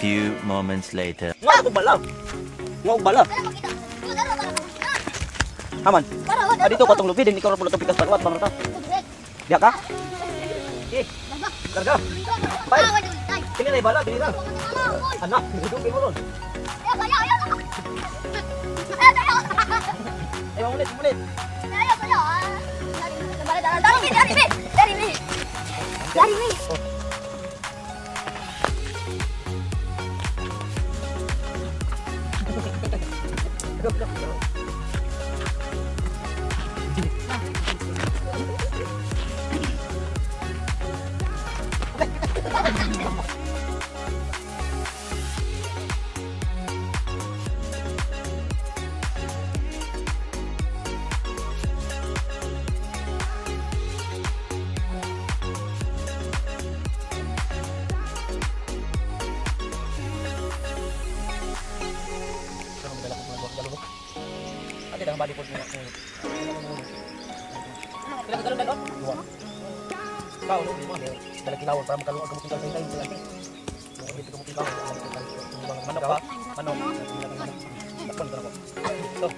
Few moments later. Bala. Aman. Dito katong lubi din ikaw ra pula pikas palwat pangrata. Diya ka? Eh. Karga. Bay. Kini na bala dili ra. Anak, dito mo ron. Eh, ulit, ulit. Dari.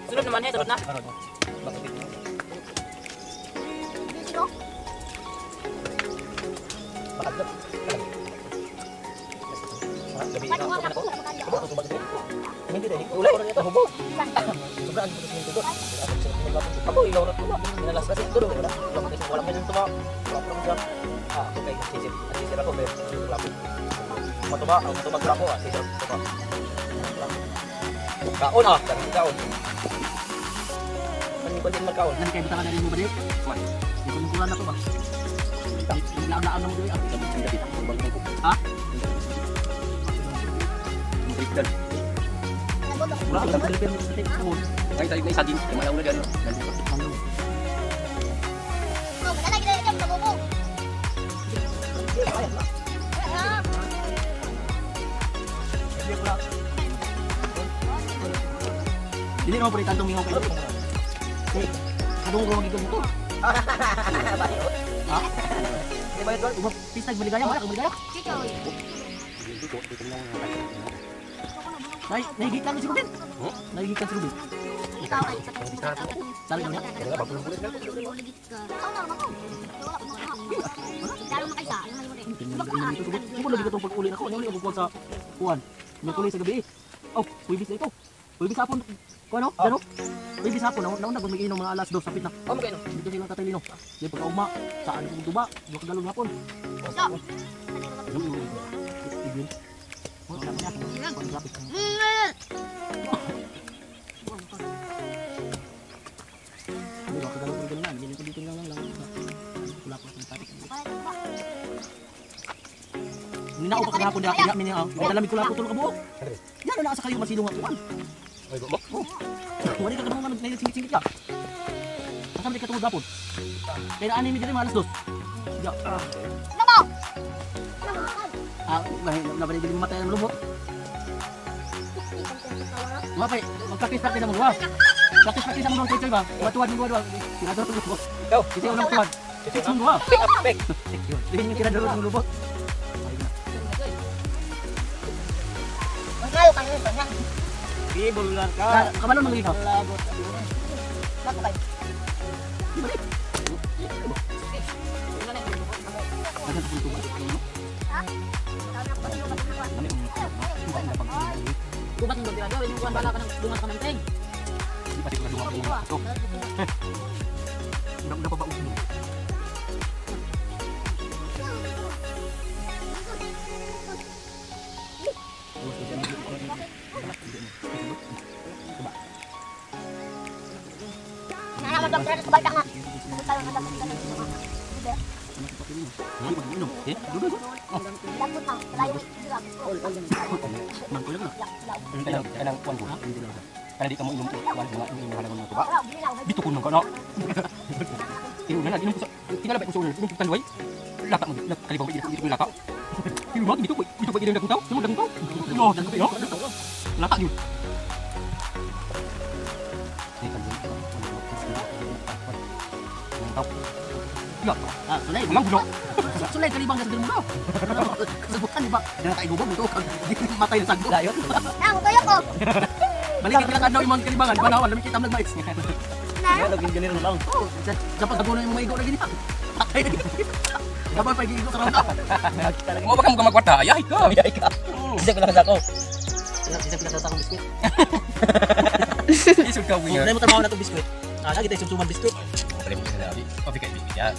Sunod naman eh, sunod na. Hindi dahil ulay. Nahubog. Sobrang ang putos ng tugot. Ako ilaw na tuwa. Minalas kasi ito doon. Wala. Wala pa yung tuwa. Wala pa siya. Ah, okay. Sisir. Sisir ako pero wala po. Matuba. Ang matubag ako. Sisir. Tuba. Kaon ah. Dami kaon. Manipal din magkaon. Nan kay butangan na rin mo ba di? Man. Kulang na to ba? Laan na mo diri. Ha? Wala ka sa Pilipino. Ay, tayo may saging. May malaw na dyan. Dili naman pala itantong mingaw kayo. Eh, kadung ko magiging motor. Ha? Di ba ito? Uba, pista maligaya, wala kang maligaya. Nay, nahigitan mo si Ruben. Nahigitan si Ruben. Sabi niya. Hindi ko lagi katong pag-uli na ko. Ano uli ako sa kuan. Miyerkules sa gabi. Oh, Huwebes na ito. Huwebes hapon. Kuan no? Ano? Huwebes hapon. Nauna kung mag-inom mga alas 2 sapit na. Oh, magkano? Dito sila tatay Lino. Di pagkaugma, saan kong tuba, duha ka galon hapon. Igil. Oh, sama niya. Pag-graphic. Hindi, duha ka galon kong galon na. Hindi ko dito lang lang lang. Wala pa akong topic. Ninao pa kagahapon diha, diha mi niya. Dala mi kulapo tulo ka buok. Yan na sa kayo masilong nga kuan. Ay, ba? Oh. Wala ka kadungog nga singit-singit ka. Asa man di ka tungod gapon? Kaya ani mi diri mga alas 2. Ya. Ah, nabali dili matay ang lubot. Mapay, magpractice-practice ang mga. Practice-practice ang mga choy ba? Tuwad ng duwa. Tirador ng lubot. Ikaw. Kasi unang tuwad. Six ng duwa. Pick up, pick. Dili yung tirador ng lubot. Bibulan ka. Kabalon mo ikaw. Di ba di? Dagan sa tuba no? Gubat ng tirador, yung kuwan bala ka ng dungan ka manteng. Di pa siguro duwa duwa. So. Udah pa ba ulo? Kanang kanang kuan ko. Kanang di ka mo inom kuan mga inom halaman mo tuba. Dito ko nang kana. Inom na inom ko sa tingala ba ko sa ulo, inom ko tanduay. Lata mo, kalibang ba dito ko lata. Inom ba dito ko, dito ba inom tao? Inom dagong tao. No, dagong tao. Lata yun. Ya, Ah, sulay. walang gulo. Sulay kalibang sa mo. Kasabutan di ba? Dala tayo gubog ito. Matay na sagdo. Dayon. Balik ka lang yung mga kalibangan. Banawan, lamig kita nagmais. Ya, laging ganito lang. Oh, sa pagkagunan yung mga igo na gini. Patay na gini. Dapat pa igo sa round up. Mo ba ka mo magkwarta? Ayay ka. Ayay ka. Isa ko lang sa ako. Isa pinasata akong biskuit. Isod ka Kung winner. mo trabaho na itong biskuit. Ah, lagi tayo sumsuman biskuit. Pala mo sinabi. Kopi kay biscuit yan.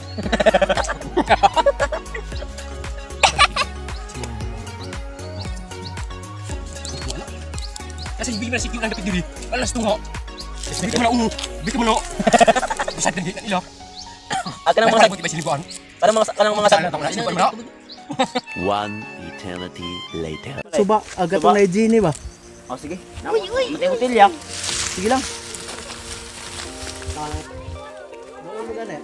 Kasi hindi na si Q lang dapat diri. Alas tungo. Bito mo na uno. Bito mo na. Bisag na nila. Ah, kanang mga Mga ba silibuan? kanang mga kanang mga Saan na tao na silibuan mo na? One eternity later. Suba, aga Suba. to na Genie ba? Oh, sige. Uy, uy. Matay hotel ya. Sige lang. Doon mo gani.